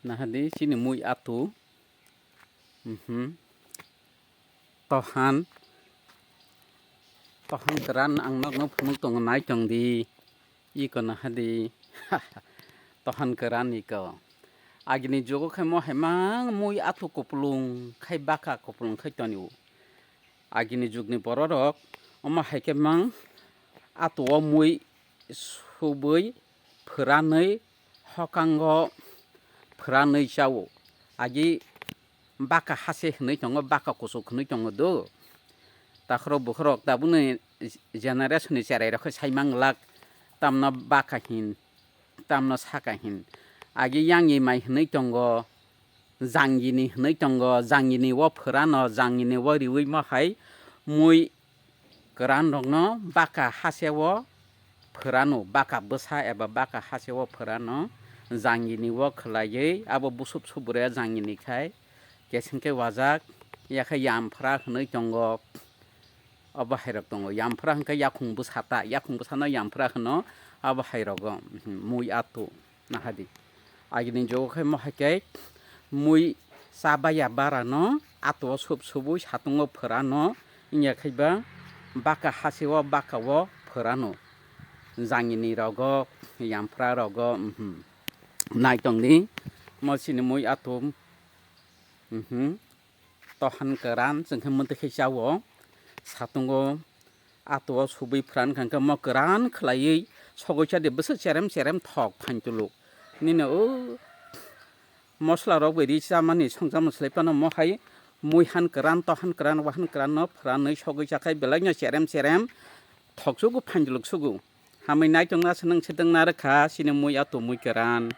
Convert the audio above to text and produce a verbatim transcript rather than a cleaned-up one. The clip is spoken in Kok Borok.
Nahadi chini mui atu. Mhm. Tohan. Tohan kwran ang nokno phunuk tongo, nai tong di. Iko nahadi. Tohan kwran iko. Agini jugo khe mo hai mang mui atu kupulung khai baka kupulung khai tonio. Agini jugni bororok omo hai khe mang atuo mui subui phwranwi hokango phwranwi chao. Agi baka hase hwnwi tongo, baka kuchuk hwnwi tongo do. Takhorok bukhorok tabukni generation ni cherai rok khe sai manglak, tamno baka hin, tamno saka hin. Agi yangni mai hwnwi tongo, jangini hwnwi tongo, jangini o phwrano, jangini o riwi mo hai mui kwran rokno baka hase o phwrano, baka bwsa eba baka hase o phwrano, jangini o khwlaiwi abo busup subure jangini khai keseng khe wajak, yakhe yamphra hwnwi tongo. Obo hai rok tongo, yamphra hwnkhe yakhung bwsa ta, yakhung bwsano yamphra hwno, abo hai rogo, mhm, mui atu, nahadi. Agini jugo khe mo hai khe mui chabaya barano atuo sup subui satungo phwrano, wngya khe ba baka hase o baka o phwrano. Jangini rogo, yamphra rogo, mhm. Nai tong di, mo chini mui atu, mhm. Tohan kwran chwng khe mwtwi khe chao. Satungo atuo subui phwran kha hwnkhe mo kwran khwlaiwi sogwi cha di, bwswk cherem cherem thok phan tuluk. Nini o mosla rok bai ri chamani songchamo swlai phano mo hai mui han kwran, tohan kwran, wahan kwran no phwranwi sogwi cha khai belai no cherem cherem thok sugu phan tuluk sugu. Hamwi nai tong na se nwng se tong na rwkha chini mui atu mui kwran.